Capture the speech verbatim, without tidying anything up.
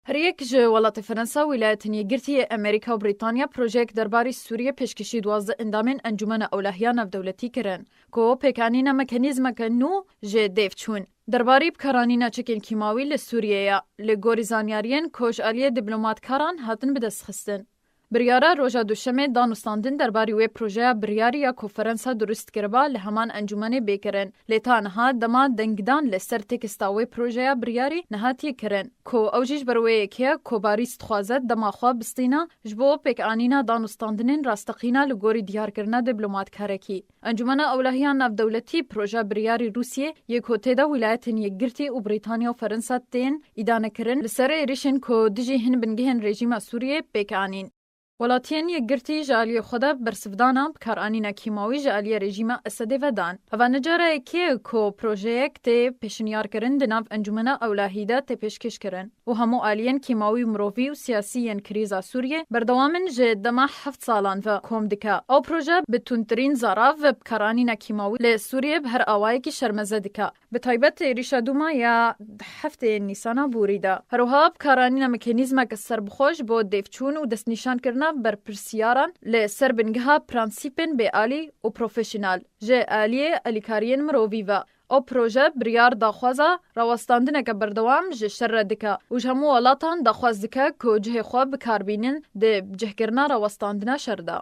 Her yek ji welatê Fransa, Wîlayetên Yekgirtî yê Amerîka û Brîtanya projeyek derbarî Sûriyê pêşkêşî duwazdeh endamên Encûmena Ewlehiya Navdewletî kirin, ku pêkanîna mekanîzmeke nû ji dêv çûn derbarî bikaranîna çekên kîmawî li Sûriyê ye, li gorî zanyariyên ku ji aliyê dîplomatkaran hatin bidestxistin. Biryara roja Duşemê danûstandin derbarî wê projeya biryarî ya ku Fransa durust kiriba li heman encûmenê bê kirin. Lê ta niha dema dengdan li ser teksta wê projeya biryarî nehatiye kirin, ku ew jî ji ber wê yekê ye ku Parîs dixwaze dema xwe bistîna ji bo pêkanîna danûstandinên rasteqîna li gorî diyarkirina dîplomatkarekî. Encûmena Ewlehiya Navdewletî proja biryarî Rûsiyê yê ku tê de Wîlayetên Yekgirtî û Brîtanya û Fransa tên îdanekirin, li ser êrişên ku dijî hin bingehên rejîma Sûriyê pêk anîn. Welatiyên Yekgirtî ji aliyê xwe de bersivdana bikaranîna kîmawî ji aliyê rejîma Esedê ve dan. Heva ne cara yekê ye ku projeyek tê pêşinyarkirin di nav Encûmena Ewlehî de tê pêşkêşkirin û hemû aliyên kîmawî û mirovî û siyasî yên krîza Sûriyê berdewam in ji dema heft salan ve kom dike. Ew proje bi tundtirîn zarav ve bikaranîna kîmawî li Sûriyê bi her awayekî şermeze dike. Bi taybet êrîşa dûma ya heftê Nîsana borî de. Her wiha bikaranîna mekanîzmeke serbixwe ji bo dêvçûn û destnîşankirina berpirsiyaran li ser bingeha prensîpên bêalî û profesyonel ji aliyê alîkariyên mirovî ve. Ew proje biryar daxwaza rawestandineke berdewam ji şer re dike û ji hemû welatan daxwaz dike ku cihê xwe bi kar bînin di cihkirina rawestandina şer de.